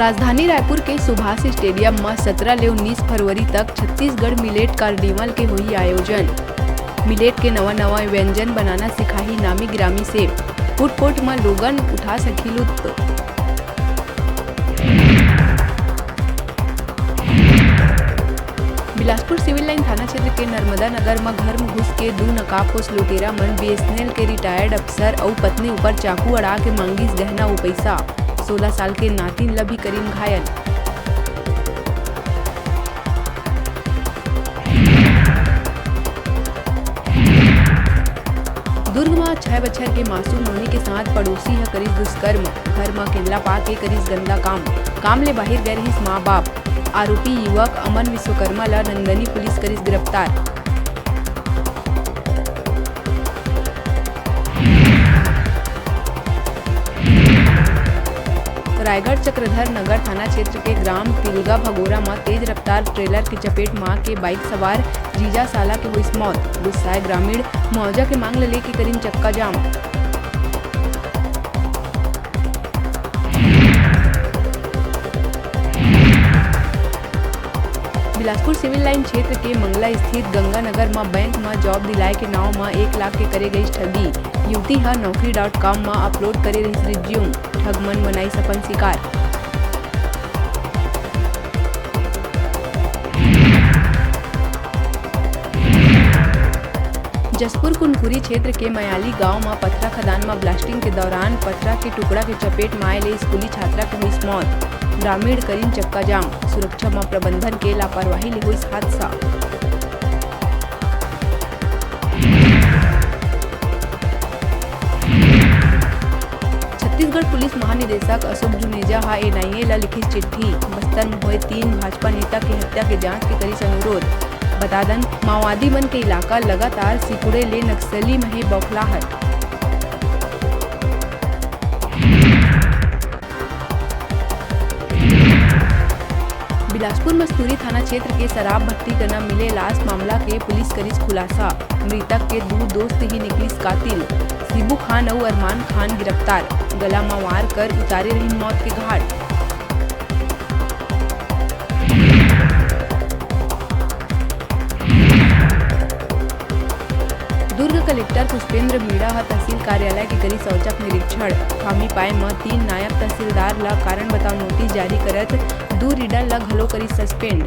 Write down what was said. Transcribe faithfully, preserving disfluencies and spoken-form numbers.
राजधानी रायपुर के सुभाष स्टेडियम म सतरा ले उन्नीस फरवरी तक छत्तीसगढ़ मिलेट कार्निवल के होही आयोजन। मिलेट के नवा-नवा व्यंजन बनाना सिखाही नामी गिरामी शेफ। फूड कोर्ट म लोगन उठा सकही लुत्फ। बिलासपुर सिविल लाइन थाना क्षेत्र के नर्मदा नगर म घर म घुस के दू नकाबपोश लुटेरा मन बीएसएनएल के रिटायर्ड अफसर अउ पत्नी ऊपर चाकू अड़ा के मांगिस गहना अउ पइसा। सोलह साल के नातिन ल भी करिन घायल। दुर्ग म छह बछर के मासूम नोनी के साथ पड़ोसी ह करिस दुष्कर्म। घर म अकेल्ला पाके करिस गंदा काम। काम ले बाहिर गए रहिस माँ-बाप। आरोपी युवक अमन विश्वकर्मा ल नंदनी पुलिस करिस गिरफ्तार। रायगढ़ चक्रधर नगर थाना क्षेत्र के ग्राम तिलगा भगोरा म तेज रफ्तार ट्रेलर के चपेट म आके बाइक सवार जीजा साला के होइस मौत। गुस्साए ग्रामीण मुआवजा के मांग ल लेके करिन चक्का जाम। बिलासपुर सिविल लाइन क्षेत्र के मंगला स्थित गंगानगर म बैंक म जॉब दिलाए के नाव म एक लाख के करे गई ठगी। युवती ह नौकरी डॉट कॉम म अपलोड करे रहिस रिज्यूम। ठग मन बनाइस अपन शिकार। जशपुर कुनकुरी क्षेत्र के मयाली गांव म पथरा खदान म ब्लास्टिंग के दौरान पथरा के टुकड़ा के चपेट म आए ले स्कूली छात्रा के होइस मौत। ग्रामीण करिन चक्का जाम। सुरक्षा म प्रबंधन के लापरवाही ले होइस हादसा। छत्तीसगढ़ पुलिस महानिदेशक अशोक जुनेजा ह एनआईए ल लिखिस चिट्ठी। बस्तर म होए तीन भाजपा नेता के हत्या के जांच के करिस अनुरोध। बता दन, माओवादी मन के इलाका लगातार सिकुड़े ले नक्सली म हे बौखलाहट। बिलासपुर मस्तूरी थाना क्षेत्र के शराब भट्टी कना मिले लाश मामला के पुलिस करिस खुलासा। मृतक के दू दोस्त ही निकलिस कातिल। शिबू खान अउ अरमान खान गिरफ्तार। गला म वार कर उतारे रहिन मौत के घाट। दुर्ग कलेक्टर पुष्पेंद्र मीणा ह तहसील कार्यालय के करिस औचक निरीक्षण। खामी पाए म तीन नायब तहसीलदार ल कारण बताओ नोटिस जारी करत दू रीडर ल घलो करिस सस्पेंड।